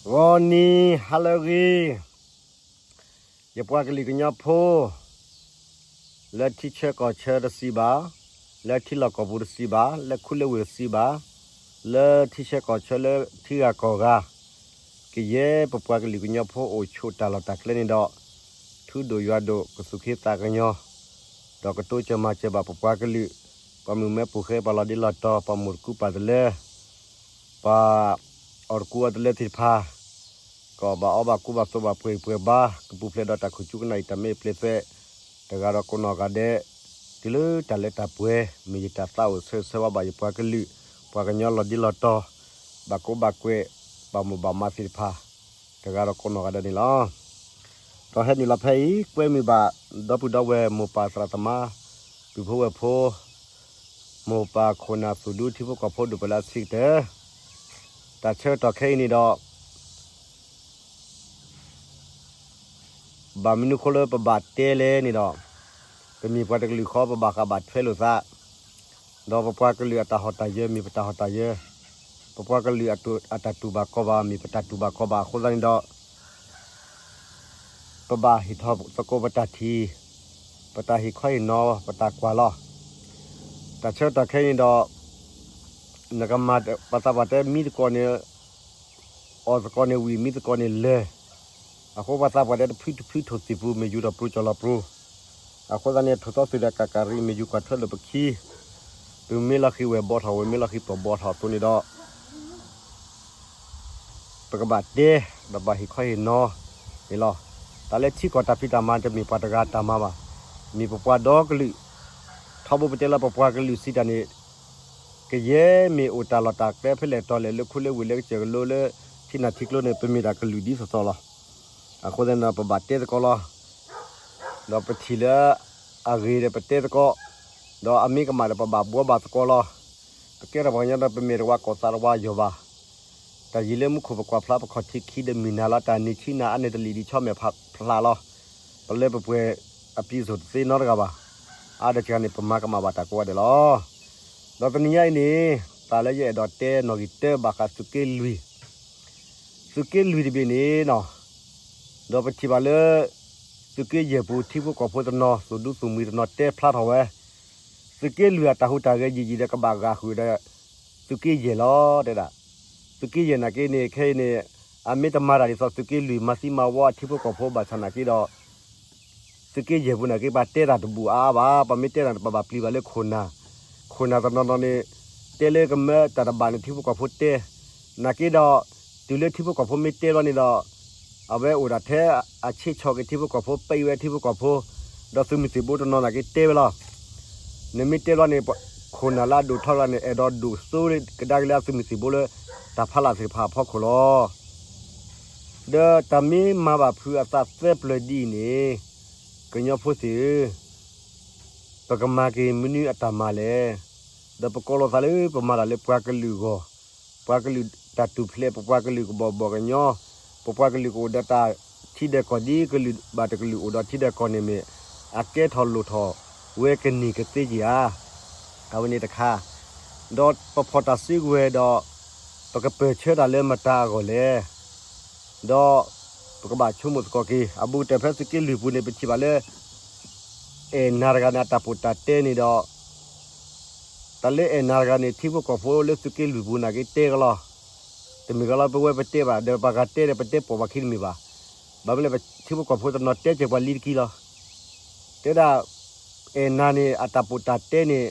ဂီၤနံၤဟါလၢအဂ့ၤ, ယပှၤကလုာ်ကညီဖိ လၢထံဆၢကီၢ်ဆၢတစံးဘၣ်, လၢထံလီၢ်ကီၢ်ပူၤတစံးဘၣ်, လၢခူလၢဝ့ၢ်တစံးဘၣ်, လၢထံဆၢကီၢ်ဆၢလၢထံဂၤကီၢ်ဂၤ, ကယဲၢ်ပပှၤကလုာ်ကညီဖိအိၣ်ဆိးတၢ်လီၢ်တၢ်ကျဲန့ၣ်ဒီး, ထူဒိၣ်ယွၤဒိၣ်ကသူၣ်က့သးကညီၤ, ဒီးကတိစၢၤမၤစၢၤဘၣ်ပပှၤကလုာ်, ပှၤမုၣ်မဲပိာ်ဃဲ ပှၤလီၤဒ့လီၤတီၤ ပှၤမိၢ်တကူပၢ်တလၢ ပှၤအီၣ်တကူအီတလၢသ့ၣ်တဖၣ်, ကအီၣ်ဘၣ်ကူဘၣ်သိးဘၣ်ပှဲၤပှဲၤဘါ, ကပူၤဖျဲးဒီးတၢ်ခိၣ်ဆူကနၣ်အံၤ တၢ်မ့ၢ်အပျဲၢ်သွဲး, တဂၤဒီးကိးနီၢ်ဂၤဒဲး, တုၤလၢတၢ်လၢတၢ်ပှဲၤ မ့ၢ်ယတၢ်သးအိၣ်ဆၢဂ့ၤဆၢဝါဘၣ်ယပှၤကလုာ်, ပှၤကညီလီၤဒ့လီၤတီၤ, ဘၣ်ကိးဘၣ်ကွဲး, ဘၣ်မိၢ်ဘၣ်မးသ့ၣ်တဖၣ်, တဂၤဒီးကိးနီၢ်ဂၤဒဲးန့ၣ်လီၤ. ဒီးဟဲနုာ်လီၤဖဲအံၤ ကွဲမုာ်ဘၣ် ဒီပုၢ်ဒီဝဲၢ်မိၢ်ပၢ်သရၣ်သမါ, ပုၢ်ဖိဝဲၢ်ဖိ, မိၢ်ပၢ်ခိၣ်နၢ်သူၣ်ဒူထံဖိကီၢ်ဖိဒိၣ်ပှဲၤလၢအဆံးကတၢၢ်, တၢ်ဆၢကတီၢ်ခဲအံၤန့ၣ်ဒီး ဘၣ်မနုၤဃိလၢပဘၣ်တဲလဲၣ်န့ၣ်ဒီး, ပမ့ၢ်ပှၤတကလုာ်ဃီ ပဘၣ်ဃးဘၣ်ထွဲလိာ်သး, ဒီးပပှၤကလုာ်အတၢ်ဟီၣ်တၢ်ယၢၤ မ့ၢ်ပတၢ်ဟီၣ်တၢ်ယၢၤ, ပပှၤကလုာ်အတၢ်တူၢ်ဘၣ်ခီၣ်ဘၣ် မ့ၢ်ပတၢ်တူၢ်ဘၣ်ခီၣ်ဘၣ်အဃိသတးန့ၣ်ဒီး ပဘၣ်ဟ့ၣ်ထီၣ်သကိးပတၢ်ထံၣ်, ပတၢ်ဟ့ၣ်ခီဟ့ၣ်နီၤ ပတၢ်ကွၢ်လီၤ. တၢ်ဆၢကတီၢ်ခဲအံၤန့ၣ်ဒီး နကမၤ ပှၤသးပှၢ်တဲမံသကိးန့ၣ်, အီၣ်သကိးန့ၣ်ဝံၣ် မံသကိးန့ၣ်လၢၢ်, အဃိပှၤသးပှၢ်တဲတဖုတဖုထိၣ်သ့ၣ်ပူၤ မ့ၢ်ယူၤထီၣ်ပျိၤကၠီၣ်လီၤပျိၤ, အဃိသတးန့ၣ် ထိၣ်သီသုးဒီးကးကးရံၣ် မ့ၢ်ယူၤကွၢ်ထွဲလိာ်ပခံ, ပမ့ၢ်လီၤဃံၤဝဲၢ်ဘီထီၣ် ဝဲမ့ၢ်လီၤဃံၤပှီၢ်ဘီထီၣ်အသိးန့ၣ်ဒီး ပကဘၣ်တဲ, ပဘၣ်ဟ့ၣ်ခီဟ့ၣ်နီၤန့ၣ်လီၤ. တၢ်လၢထံကီၢ်တၢ်ဖံးတၢ်မၤ တမ့ၢ်ပှၤတဂၤတၢ်မၤဘၣ်, မ့ၢ်ပပှၤဒီကလုာ်, ထီဘိပတဲလၢပပှၤကလုာ်စံးတၢ်န့ၣ်, ကယဲၢ်မ့ၢ်အိၣ်တၢ်လီၢ်တၢ်ကျဲဖဲလဲၣ်တီၤလဲၣ် လၢခူလၢဝ့ၢ်လၢကစၢၢ်ကလိလၢ ထံနၢ်ထံကျိန့ၣ် ပမ့ၢ်တၢ်ကလုာ်ဒ်သိးသိးလီၤ. အဃိသတးန့ၣ် ပဘၣ်တဲသကိးလီၤ. ဒီးပထံၣ်လၢအဂ့ၤဒီးပတဲသကိး, ဒီးအမ့ၢ်ကမၣ်ဒီးပဘၣ်ဘှီဘၣ်သကိးလီၤ. ပကဲထီၣ်ပှၤကညီဒီး ပမ့ၢ်တဝၤကိၢ်သးတဝၤယီၢ်ဘၣ်. တၢ်ယံၤလၢမူခိၣ်ပကွၢ်ဖျါ ပခီၣ်ထံးခံဒီးမုၢ်နၤလီၤ တၢ်နံၤဆံးနၤအါန့ၢ်တလံာ်ဒံးဆီမဲာ်ဖျါလီၤ. ပလၢပပှဲၤအပံၤစိၣ်တသ့နီတဂၤဘၣ်. အါဒီးစှၤန့ၣ် ပမၤကမၣ်ဘၣ်တၢ်ကိးဂၤဒဲးလီၤ. ဒီးတနံၤညါအံၤန့ၣ် တၢ်လၢယအဲၣ်ဒိးတဲနီၣ်ဂံၢ်တၢဘၣ်ဃးသုးက့လွံၢ် သုးက့လွံၢ်တဘ့ၣ်န့ၣ်နီၤ, ဒီးပထံၣ်ဘၣ်လၢ သုးက့ယဲၢ်ပူၤ ထံဖိကီၢ်ဖိတနီၤ သူၣ်ဒူသူၣ်မှံၤတနီၤတဲဖျါထီၣ်ဝဲ, သုးက့လွံၢ်အတၢ်ဟူးတၢ်ဂဲၤယံာ်ယံာ်ဒီး ကဘၣ်ဂာ်ဃုာ်ဒီး သုးက့ယဲၢ်လီၤ တဲဒၣ်. သုးက့ယဲၢ်နာ်က့န့ၣ် ခဲအံၤန့ၣ် အမ့ၢ်တမၤတၢ်ဒ်သိးသုးက့လွံၢ် မၤသံမၤဝီအထံဖိကီၢ်ဖိဘၣ်ဆၣ်နာ်က့ဒီး သုးက့ယဲၢ်ပူၤနာ်က့ ပှၤတဲတၢ်တဘူၣ်အါအါဘၣ်, ပမ့ၢ်တဲတၢ်န့ၣ် ပဘၣ်ပျံၤဘၣ်လၢခိၣ်နၢ်, ခိၣ်နၢ်တနီၤနီၤန့ၣ် တဲလၢကမၢတၢ်တဘၣ်န့ၣ် ထံဖိကီၢ်ဖိတဲ, နာ်က့ဒီး တုၤလၢထံဖိကီၢ်ဖိမ့ၢ်တဲဘျီန့ၣ်ဒီး အဝဲအိၣ်ဒၣ်ထဲအဆ့ဆီၣ်က့ၤထံဖိကီၢ်ဖိ ပံးဝဲထံဖိကီၢ်ဖိ, ဒီးသုးမုၢ်သံၣ်ဘိတနီၤနာ်က့တဲဝဲလီၤ. နမ့ၢ်တဲဘျီန့ၣ် ခိၣ်နၢ်လၢအဒိၣ်ထီၣ်တဂၤန့ၣ် အဲၣ်ဒိးဒိၣ်စိကဒါက့ၤလၢအသုးမုၢ်သံၣ်ဘိလၢ တၢ်ဖီလာ်သ့ၣ်တဖၣ်အဖီခိၣ်လီၤ. ဒီးတၢ်မ့ၢ်မၤဘၣ်ဖုးအသးသၢပျၢၤဒ်အံၤန့ၣ် ကညီဖိသ့ၣ်ဧၢ, ပကမၤက့ၤမနုၤအတၢ်မၤလဲၣ်. ဒီးပကိးလိာ်သးလၢပမၤတၢ်လၢပှၤကလုာ်အဂီၢ်, ပှၤကလုာ်တၢ်ထူၣ်ဖျဲး ပပှၤကလုာ်ကဘီၣ်ဘီၣ်ကညီ, ပပှၤကလုာ်ကအိၣ်ဒီးတၢ်ထံဒၢးကီၢ်ဒ်ကလုာ်ဘၣ်တကလုာ်အိၣ်ဒီးထံဒၢးကီၢ်န့ၣ်မ့ၢ် အကဲထီၣ်လိၣ်ထီၣ်ဝဲကန့ၢ်ကသ့ဧါ. အဝဲန့ၣ်တခါ, ဒီးပဖီၣ်တၢ်စုကဝဲၤဒီး ပကပၢၢ်ဆၢတၢ်လၢမတၤအဂီၢ်လဲၣ်. ဒီးပကဘၣ်ဆိကမိၣ်သကိးက့ၤ အဘူးကတၢၢ်ဖဲသုးက့လွံၢ်ပူၤန့ၣ် ပထံၣ်ဘၣ်လၢ အဲၣ်နၤတဂၤန့ၣ် အတၢ်ပီးတၢ်တဲန့ၣ်ဒီး တၢ်လၢအဲၣ်နၤတဂၤန့ၣ် ထံဖိကီၢ်ဖိလၢသုးက့လွံၢ်ပူၤနာ်က့တဲကလီၤ. တမ့ၢ်ကလီၤ ပဝဲပတဲဘၣ် ဒီးပှၤဂၤတဲဒီးပတဲပိာ်ပှၤခံတမ့ၢ်ဘၣ်. ဘၣ်မနုၤလဲၣ် ထံဖိကီၢ်ဖိတနီၤတဲစၢၤပှၤလံတက့ၢ်လီၤ. တဲဒၣ် အဲၣ်နၤန့ၣ် အတၢ်ပီးတၢ်တဲန့ၣ်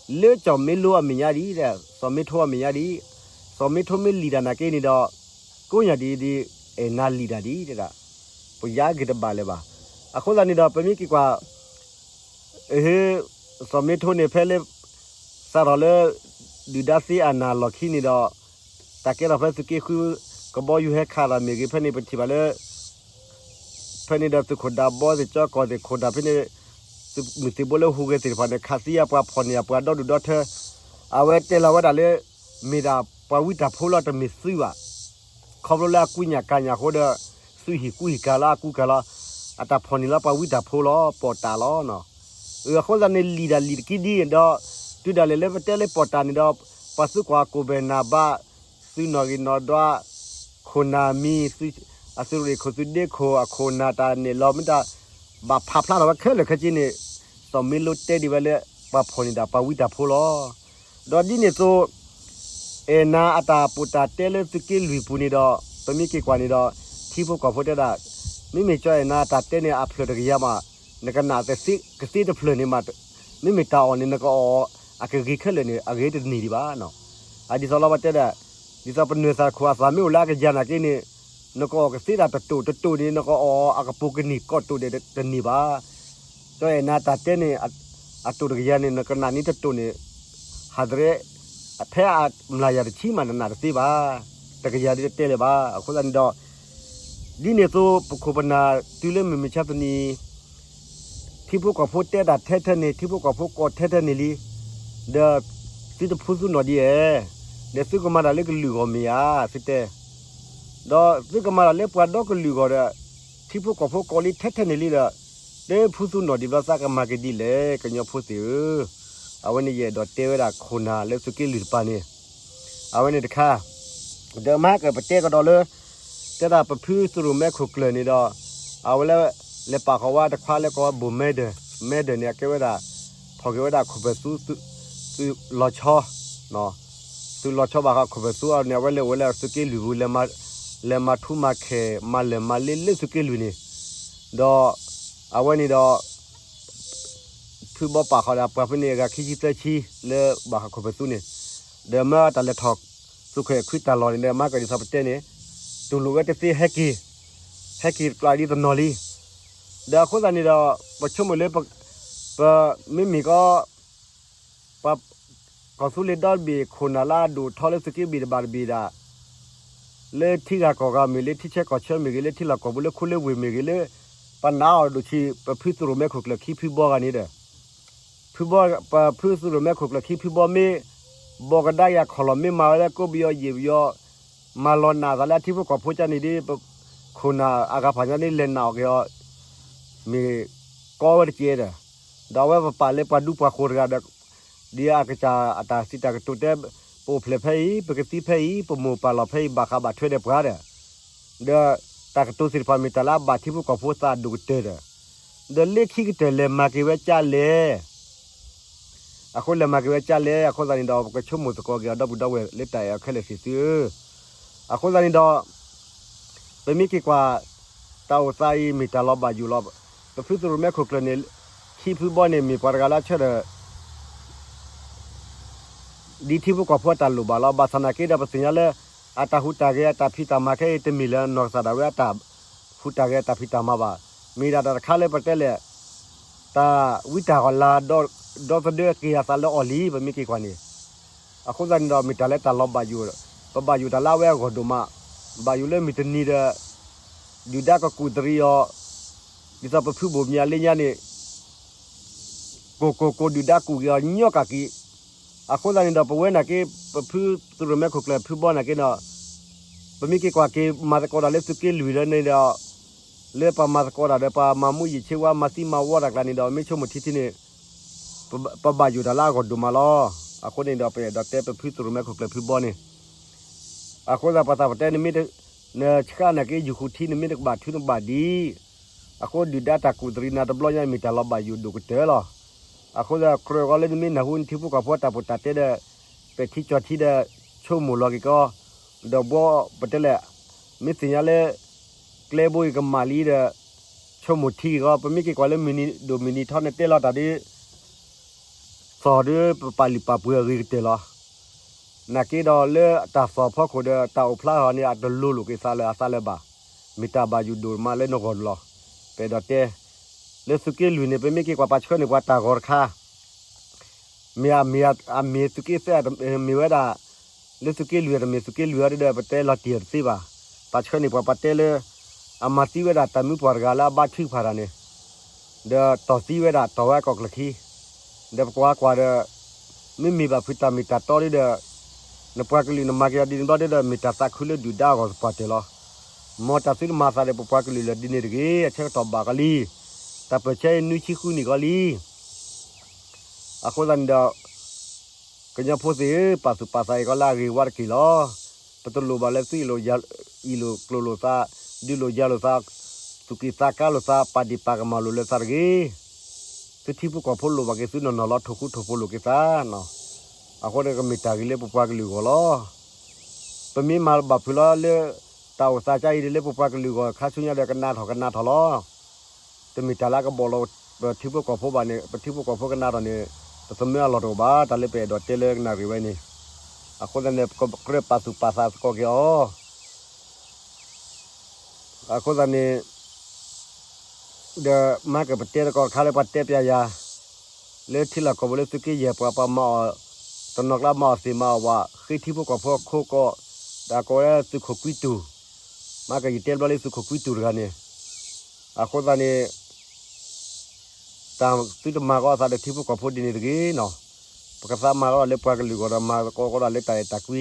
လၢစီၤမ့ထိအမဲာ်ညါဒံး, စီၤမ့ထိအမဲာ်ညါဒံး, စီၤမ့ထိမ့ၢ်လံာ်တၢ်နာ်က့န့ၣ်ဒီး ကိးညါဒ်အံၤဒ် အဲၣ်နၤလံာ်တၢ်ဒံး တဲဒၣ်. ပယါက့ၤတဘၣ်လၢၤဘၣ်. အဃိသတးန့ၣ်ဒီး ပမ့ၢ်က့ၤကွၢ် အဟ့ စီၤမ့ထိန့ၣ် ဖဲလၢ စးထီၣ်လၢ ဒုၣ်ဒါသ့အနၢ်လီၢ်ခံန့ၣ်ဒီး တၢ်ကဲထီၣ်ဖဲသုးက့ဃု ကဘီယူၤဟဲခးတၢ်မ့ၢ်ဂ့ၤ ဖဲန့ၣ်ပထံၣ်ဘၣ်လၢ ဖဲန့ၣ်ဒီးသုးခိၣ်ဒးဘီသ့ၣ် ကၠီကီၢ်သ့ၣ်ခိၣ်ဒးဖဲန့ၣ် သုးမုၢ်သံၣ်ဘိလၢဟူးဂဲၤသ့ၣ်တဖၣ်န့ၣ် ခးသံအပှၤဖီၣ်န့ၢ်အပှၤဒီဒူၣ်ဒီထၢ အဝဲတဲလီၤဝဲဒၣ်လၢ မ့ၢ်ဒၣ်ပှၤဝံတၢ်ဖိလီၤ တမ့ၢ်သုးဘၣ်. ခီဖျိလၢအကူညၣ်ကၤညၣ်အဃိဒီး သုးဟံၣ်ကူဟံၣ်ကၤလီၤ အကူကၤလီၤ အတၢ်ဖီၣ်န့ၢ်လီၤပှၤဝံတၢ်ဖိလီၤ ပီၣ်တၢ်လီၤ. အဃိသတးန့ၣ် လံာ်ဒၣ်လံာ်တက့ၢ်ဒ်ဒီး တုၤဒၣ်လဲာ်လၢပတဲလၢပီၣ်တၢ်န့ၣ်ဒီး ပှၤသုးကွၢ်ကိၣ်ဘဲၣ်နၢ်ဘၣ် သုးနီၣ်ဂံၢ်နီၣ်ဒွး ခိၣ်နၢ်မံၤ အသုးရ့ၣ်ခိၣ်သုးဒ့ခိၣ် အခိၣ်နၢ်တၢ်နဲၣ်လီၤမ့ၢ်တၢ် ဘၣ်ဖးဖျါထီၣ်ဝဲခဲလၢာ်ခဲဆ့န့ၣ် စီၤမ့လိတဲဒ်ဝဲလၢ ပှၤဖီၣ်န့ၢ်ဒၣ်ပှၤဝံတၢ်ဖိလီၤ. ဒီးဒ်န့ၣ်အသိး အဲၣ်နၤအတၢ်ပီးတၢ်တဲလၢသုးက့လွံၢ်ပူၤန့ၣ်ဒီး ပမ့ၢ်က့ၤကွၢ်န့ၣ်ဒီး ထံဖိကီၢ်ဖိတဲဒၣ် မ့မ့ၢ်ကၠီအဲၣ်နၤအတၢ်တဲန့ၣ် အဖျၢၣ်တကယၤမး နကနၣ်ကသ့တဖျၢၣ်န့ၣ်မး မ့မ့ၢ်တၢ်အီၣ်န့ၣ် နကအီၣ်အကဂ့ၤခဲလၢာ်န့ၣ် အဂ့ၤတန့ၢ်ဒံးဘၣ်နီၤ. အဒ်သိးလီၤပတဲဒၣ် ဒ်သိးပနွဲၢ်သၣ်ခိၣ်အသၣ်မ့ၢ်အိၣ်လၢအကယၤနာ်က့န့ၣ် နကအီၣ်ကသ့ဒၣ်တတိာ်တတိာ်န့ၣ် နကအီၣ်အကပိာ်ကန့ၢ်ကီၢ်တိာ်ဒဲးတန့ၢ်ဘၣ်. ကၠီအဲၣ်နၤတၢ်တဲန့ၣ် အတိာ်တကယၤန့ၣ် နကနၣ်န့ၢ်တတိာ်န့ၣ် ဟးတရဲ ဖဲအမျၢ်ယၤတဆံမး နနၣ်တသ့ဘၣ်. တကယၤဒ်တတဲလၢၤဘၣ်. အဃိသတးန့ၣ်ဒီး ဒ်န့ၣ်အသိး ပခိၣ်ပနၢ်တုၤလၢမုၢ်မဆါတနံၤ ထံဖိကီၢ်ဖိတဲတၢ်ထဲထဲန့ၣ် ထံဖိကီၢ်ဖိကိးထဲထဲန့ၣ်လံ. ဒီးသုတဖုသူနီၢ်ဒ်အဲၣ်, ဒီးသုကမၤတၢ်လၢကလုာ်ဂီၢ်မ့ၢ်ဧါ, သုတဲ. ဒီးသုကမၤတၢ်လၢပှၤဒီကလုာ်ဂီၢ်ဒီး ထံဖိကီၢ်ဖိကိးလံထဲထဲန့ၣ်လံဒီး တဖုသူနီၢ်ဒံးဘျီသးကမၤက့ၤဒ်လဲၣ် ကညီဖိသ့ၣ်ဧၢ. အဝဲန့ၣ်ယအဲၣ်ဒိးတဲဝဲဒၣ်ခိၣ်နၢ်လၢသုးက့လွံၢ်တပၤန့ၣ် အဝဲန့ၣ်တခါ ဒီးမဟါကပတဲကဒီးလၢ တဲဒၣ်ပဖုသုးရိၣ်မဲခိၣ်ကျၢၢ်န့ၣ်ဒီး အဝဲလၢ လဲၤပာ်ဃီၤဝဲတခွါလၢကိးဝဲဘိၣ်မဲဒၢၣ်, မဲဒၢၣ်န့ၣ် အကဲဝဲဒၣ် ဖီၣ်က့ၤဝဲဒၣ်ခိၣ်ပၢၢ်သူ သုးလီၤဆီ, သုးလီၤဆီဘၣ်ဃးခိၣ်ပၢၢ်သူအီၤန့ၣ် အဝဲလဲၤအိၣ်ဝဲလၢသုးက့လွံၢ်ပူၤ လဲၤမၤထူမၤခဲၣ် မၤလၢာ်မၤလ့လၢသုးက့လွံၢ်န့ၣ်, ဒီး အဝဲန့ၣ်ဒီး ဖုဘီပာ်ဃီၤဒီးပှၤဖဲန့ၣ် အဂၤခံဆံသၢဆံ လၢဘၣ်ဃးခိၣ်ပၢၢ်သူန့ၣ်, ဒီးမ့ၢ်တၢ်လဲၤထီၣ် သုးခွဲးခွံတၢ်လီၢ်န့ၣ်ဒီး မၤကဒ်သိးပတဲန့ၣ် တူၢ်လိာ်ဝဲတသ့ဟဲက့ၤ, ဟဲက့ၤတကျါဒ်တနီၤလံ. ဒီးအဃိသတးန့ၣ်ဒီး ပဆိကမိၣ်လၢ ပ မ့မ့ၢ်ကီ ပှၤ ကီၢ်သူလ့ၤဒီတဘ့ၣ် ခိၣ်နၢ်လၢအဒိၣ်ထီလၢသုးက့ဘ့ၣ်တဘ့ၣ်တဘ့ၣ်ဒၣ် လၢထံဂၤကီၢ်ဂၤမ့ၢ်ဂ့ၤ လၢထံဆၢကီၢ်ဆၢမ့ၢ်ဂ့ၤ လၢထံလီၢ်ကီၢ်ပူၤ လၢခိလၢဝ့ၢ်မ့ၢ်ဂ့ၤ လၢပနာ်အီၤဒိၣ်ဆံး ပဖုသုးရိၣ်မဲခိၣ်ကျၢၢ်ခံဖုဘီဂၤန့ၣ်ဒီး ဖုဘီ ပဖုသုးရိၣ်မဲခိၣ်ကျၢၢ်ခံဖုဘီမ့ၢ် ဘီကဒါယၤခီၣ်လီၢ်မ့ၢ်မၤဝဲလၢကိးပယီၤယံာ်ပယီၤ မၤလီၤနာ်သးလၢအထံဖိကီၢ်ဖိကန့ၣ်ဒီး ပခိၣ်နၢ်အဂၤဖးညါန့ၣ် လဲၤနာ်အီၤက့ၤအီၤ မ့ၢ်ကီဝဲတကဲဒီး ဒီးအဝဲပပာ်လၢပှၤဒူပှၤဃိၤတဂၤဒီး ဒ်အကစၢ်အတၢ်စံးတၢ်ကတိၤတဲ ပအိၣ်ဖျဲၣ်ဖဲအံၤ ပကသံဖဲအံၤ ပမိၢ်ပၢ်လီၤဖဲအံၤ ဘၣ်ဃးဘၣ်ထွဲဒီးပှၤဒီး ဒီးတၢ်ကတိၤသ့ၣ်တဖၣ်မ့ၢ်တၢ်လၢအဘၣ်ထံဖိကီၢ်ဖိသးအဒိၣ်ကတၢၢ်ဒီး ဒီးလၢခံကတၢၢ်လဲၤမၤက့ၤဝဲကၢ်လဲၣ် အဃိလဲၤမၤက့ၤဝဲကၢ်လဲၣ် အဃိသတးန့ၣ်ဒီး ပကဆိကမိၣ်သကိးက့ၤအီၤဒီပုၢ်ဒီဝဲၢ်လၢတၢ်အဲၣ်အီၤခဲလၢာ်သ့ၣ်သုဧၢ. အဃိသတးန့ၣ်ဒီး ပမ့ၢ်က့ၤကွၢ် တၢ်အိၣ်သးအံၤမ့ၢ်တၢ်လီၤဘၣ်ယိၣ်လီၤ. ပဖုသုးရိၣ်မဲခိၣ်ကျၢၢ်န့ၣ် ခံဖုဘီန့ၣ် မ့ၢ်ပှၤတဂၤလၢအဆၢထၢၣ် ဒ်ထံဖိကီၢ်ဖိအတၢ်လိၣ်ဘၣ်လီၤ. ဘၣ်ဆၣ်နာ်က့ဒီး ပသ့ၣ်ညါလၢ အတၢ်ဟူးတၢ်ဂဲၤ အတၢ်ဖံးတၢ်မၤခဲအံၤ တမ့ၢ်လၢနီၢ်ကစၢ်ဒၣ်ဝဲအတၢ်ဟူးတၢ်ဂဲၤ အတၢ်ဖံးတၢ်မၤဘၣ်. မ့ၢ်ဒၣ်တၢ်တခါလၢပတဲလဲၣ် တၢ်ဝံတၢ်ဂီၤလၤ ဒီသဒၢက့ၤအသးလၢအီၤလံ ပမ့ၢ်က့ၤကွၢ်န့ၣ် အဃိသတးန့ၣ်ဒီး မ့ၢ်တၢ်လၢတၢ်လီၤဘၣ်ယိၣ်, ပဘၣ်ယိၣ်တၢ်လၢအဝဲအဂီၢ်ဒိၣ်မး, ဘၣ်ယိၣ်လၢမုၢ်တနံၤဒီး ဒုၣ်ဒါကကူးတရံးအီၤ, ဒ်သိးပဖုဘိၣ်မံၤအလၢညါန့ၣ် ကိၢ်ကိၢ်ကိၢ်ဒုၣ်ဒါကူးက့ၤအီၤညီကးက့ၤ, အဃိသတးန့ၣ်ဒီး ပဝဲနာ်က့ ပဖုသုးရိၣ်မဲခိၣ်ကျၢၢ်ဖုဘီနာ်က့ဒီး ပမ့ၢ်က့ၤကွၢ်က့ၤမၤသကိးတၢ်လၢသုးက့လွံၢ်လၢန့ၣ်ဒီး လၢပှၤမၤသကိးတၢ်ဒီး ပှၤမၤမူယံာ်ဆ့ဝါ မၤသံမၤဝီတၢ်ကျါန့ၣ်ဒီး မ့ၢ်ဆိကမိၣ်ထံထံန့ၣ် ပဘၣ်ယိၣ်တၢ်လၢအဂီၢ်ဒိၣ်မးလီၤ. အဃိန့ၣ်ဒီး ပအဲၣ်ဒိးတဲပဖုသုးရိၣ်မဲခိၣ်ကျၢၢ်ဖုဘီန့ၣ် အဃိသတးပှၤသးပတဲ နမ့ၢ် နဆှၢနာ်က့ ယူၤဃုထံ နမ့ၢ်တကဘၣ်ထုနကဘၣ်ဒံး, အဃိဒုၣ်ဒါတၢ်ကူးတရံးနၤတဘျီညါ မ့ၢ်တၢ်လီၤဘၣ်ယိၣ်ဒိၣ်ကတၢၢ်လီၤ. အဃိသတးကြၢးအီၤလၢနမ့ၢ်နၢ်ဟူနထံဖိကီၢ်ဖိတၢ်ပီးတၢ်တဲဒီး ပဲာ်ထံကၠီၤထံဒီး ဆိကမိၣ်လီၤက့ၤကီ ဒီးဘှီပတဲလဲၣ် မ့ၢ်သ့ၣ်ညါလၢ ကျဲဘိအံၤကမၣ်လံဒီး ဆိကမိၣ်ထံက့ၤကီ ပမ့ၢ်က့ၤကွၢ်လၢမုၢ်နံၤဒိၣ်မုၢ်နံၤထီန့ၣ်တဲလီၤတၢ်ဒ် သီၣ်ဒ်ပပာ်လုၢ်ပာ်ပှ့ၤအဂ့ၤကတၢၢ်လီၤ. နာ်က့ဒီးလၢတၢ်သီၣ်ဖီခိၣ်ဒီးတၢ်အိၣ်ဖျါထီၣ်န့ၣ် အတလိၤလိာ်က့ၤသးလၢအသးလၢၤဘၣ်. မ့ၢ်တၢ်ဘၣ်ယိၣ်ဒိၣ်မးလၢနဂီၢ်လီၤ. ပအဲၣ်ဒိးတဲ လၢသုးက့လွံၢ်န့ၣ် ပမ့ၢ်က့ၤကွၢ်ပှၤဆှၢန့ၢ်ပှၤတၢ်ဂီၤတခါ မ့ၢ်အမ့ၢ် အမ့ၢ်သုးက့သဲး မ့ၢ်ဝဲဒၣ် လၢသုးက့လွံၢ်တမ့ၢ်သုးက့လွံၢ်အီၤဒီး ပတဲလီၤတံၢ်အီၤတသ့ဘၣ်. ပှၤဆှၢန့ၢ်ပှၤပှၤတဲလၢ အမၤသံဝဲဒၣ်တၢ်မုၢ်ပှၢ်တဂၤလၢအဘါထုကဖၣ်တၢ်န့ၣ် ဒီးတီၢ်သံဝဲဒၣ်တီၢ်ဝဲကီၢ်ကျၢၢ်ခံ ဒီးပကွၢ်ကွၢ်ဒီး မ့မ့ၢ်ဘၣ်ဖုးတၢ်မ့ၢ်တၢ်တီဒ်ဒီး နပှၤကလုာ်နမၤက့ၤအီၤဒ်န့ၣ်ဘျီဒ်ဒီး မ့ၢ်တၢ်သးခုလၢဒုၣ်ဒါအဂီၢ်သပှၢ်တၢၢ်လီၤ. မ်တၢ်သုတမၤသးဒီးပပှၤကလုာ်လၢာ်ဒ်န့ၣ်တဂ့ၤ. အဆၢကတီၢ်ဘၣ်ကလံ, တၢ်ပၢၢ်ဆၢအံၤနွံဆံဃုနံၣ်ကီလံ. အဃိသတးန့ၣ်ဒီး ကညီဖိသ့ၣ်ဧၢ, ပာ်သူၣ်ပာ်သးအံၤကီလၢအဂ့ၤဝါတက့ၢ်လီၤ. တလိၣ်ဘၣ်လၢသုအ့ၣ်လိာ်ယၤ, အ့ၣ်လိာ်ကျိၤလိာ်သး, ဒုးလိာ်ယၤလိာ်သး, သူၣ်ကံၢ်သးကါလိာ်သး, ပာ်ဒံးပာ်ကမၣ်လိာ်လၢသးတဂ့ၤ. သုထံဖိကီၢ်ဖိလိၣ်ဘၣ်က့ၤသုနီၢ်နီၢ်လီၤ ထိၣ်ဃူထိၣ်ဖိးလိာ်က့ၤသးနီၤ. အဃိန့ၣ်ကမ့ၢ်တၢ်ဂ့ၤလၢပပှၤကလုာ်အဂီၢ်လီၤ. ပမ့ၢ်မၤဘၣ်ဖုးလီၤလၢ တၢ်အိၣ်သးကါအံၤဒ်လၢပပှၤကလုာ်အဂီၢ် ခါဆူညါဒီးကနၣ်ထီၣ်ကနၣ်ထီၣ်လီၤ. တမ့ၢ်တၢ်လၢအကဘီၣ်လီၤ ပထံဖိကီၢ်ဖိဘၣ်န့ၣ် ပထံဖိကီၢ်ဖိကနၣ်ထီၣ်န့ၣ် ပသမၢအလီၢ်တအိၣ်ဘၣ် တၢ်လၢပအဲၣ်ဒိးတဲလၢကနၣ်ရံၣ်ဝဲန့ၣ်. အဃိသတးန့ၣ် ပကြၢးပာ်သူၣ်ပာ်သးသကိးက့ၤအီၤ အဃိသတးန့ၣ် ဒီးမၤကပတဲသကိးတခါလၢပှၤတဲပျးယၤ လၢထံလီၢ်ကီၢ်ပူၤလၢသုးက့ယဲၢ်ပှၤ ပှၤမၤအီၣ် တနီၤကျါမၤအီၣ်သ့ၣ်မၤအီၣ်ဝး ဃ့ထံဖိကီၢ်ဖိအခိကီၢ် ဒီးကိးဝဲသုးခိၣ်ကွံတူၢ်, မၤကယတဲဘျီလၢသုးခိၣ်ကွံတူၢ်တဂၤန့ၣ်, အဃိသတးန့ၣ် တၢ်သုတမၤကီးအသးဒီးထံဖိကီၢ်ဖိဒ်န့ၣ်တဂ့ၤနီၤ. ပကသးမၤကီးဒၣ်လၢပှၤကလုာ်ဂီၢ်ဒီးမၤကီးကီးဒၣ်လၢတၢ်အဲၣ်တၢ်ကွံ.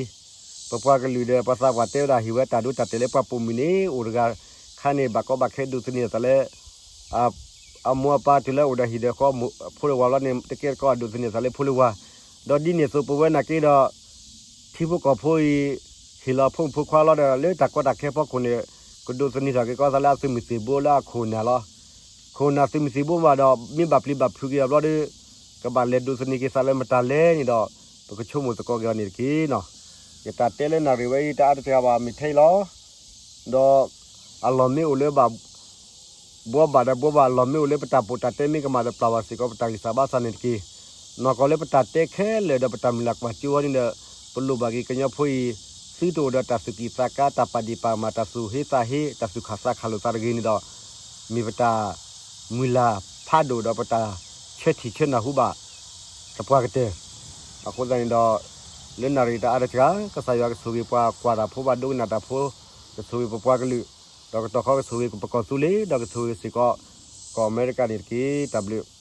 ပပှၤကလုာ်ဒီးပှၤသးပှၢ်တဲဝဲဒၣ်ဟ့ၣ်ဝဲတၢ်ဒိတၢ်တဲာ်လၢပှၤပိာ်မုၣ်န့ၣ် အိၣ်တဂၤခါန့ၣ် ဘၣ်ကီဘၣ်ခဲဒိးသန့ၤအသးလၢ အမိၢ်အပၢ်တုၤလၢအိၣ်ဒီးဟံၣ်ဒီးဃီ ဖိလၢဝၤဘျီန့ၣ် တကဲတကီၢ်ဒိးသန့ၤအသးလၢဖိလၢဝၤ, ဒီးဒ်န့ၣ်အသိးပဝဲနာ်က့ဒီး ထံဖိကီၢ်ဖိအံၤ ဟ့ၣ်လီၤဖိမုၣ်ဖိခွါလီၤဒီး လၢတၢ်ကီတၢ်ခဲဖီခိၣ်န့ၣ် ကဒိးသန့ၤထီၣ်က့ၤကီးသးလၢအသုးမုၢ်သံၣ်ဘိလၢအခိၣ်နၢ်လီၤ. ခိၣ်နၢ်သုးမုၢ်သံၣ်ဘိဘၣ်ဒီး မ့ၢ်ဘၣ်ပျံၤဘၣ်ဖုးက့ၤအီၤဘျီဒီး ကဘၣ်လဲၤဒိးသန့ၤက့ၤသးလၢမတၤလဲၣ်န့ၣ်ဒီး ပကဆိကမိၣ်သကိးက့ၤအီၤန့ၣ်တက့ၢ်နီၤ. ယတၢ်တဲလၢနၣ်ရံၣ်ဝဲအံၤ တအါတစှၤဘၣ် မ့ၢ်ထဲအံၤလီၤ. ဒီးအလီၢ်မ့ၢ်အိၣ်လၢဘၣ် ဘှီဘၣ်ဒီးဘှီဘၣ် အလီၢ်မ့ၢ်အိၣ်လၢပတၢ်ပီးတၢ်တဲမ့ၢ်ကမၣ်ဒီးပျၢ်ဘၣ်စ့ၢ်ကီး ပတၢ်ဂံၢ်စၢ်ဘါစၢ်န့ၣ်တက့ၢ်. နီၢ်ကီၢ်လၢပတၢ်တဲခဲလၢာ်ဒီးပတၢ်မုၢ်လၢ်ကွၢ်စိဝဲန့ၣ်ဒီး ပလိၣ်ဘၣ်က့ၤကညီဖိအံၤ သုတအိၣ်ဒီးတၢ်သူၣ်ကံၢ်သးကါ တၢ်ပာ်ဒံးပာ်ကမၣ် တၢ်သူၣ်ဟ့သးဟ့ တၢ်သူၣ်ခၣ်သးခၣ်လိာ်သးတဂ့ၤန့ၣ်ဒီး မ့ၢ်ပတၢ်မုၢ်လၢ်ဖးဒိၣ်ဒီးပတၢ်ဆၢထံၣ်ဆၢနၢ်ဟူဘၣ် သပှၢ်ကတၢၢ်. အဃိသတးန့ၣ်ဒီး လၢနၣ်ရံၣ်တအါတစှၤ ကစၢ်ယွၤကဆိၣ်ဂ့ၤပှၤကွၢ်တၢ်ဖိ ပှၤဒိကနၣ်တၢ်ဖိ, ကဆိၣ်ဂ့ၤပပှၤကလုာ်, ဒီးကတီၢ်ခီကဆိၣ်ဂ့ၤပကီၢ်သူလ့ၤ ဒီးကဆိၣ်ဂ့ၤစ့ၢ်ကီး ကီၢ်အမဲရကၤန့ၣ်တက့ၢ်. တၢ်ဘျုး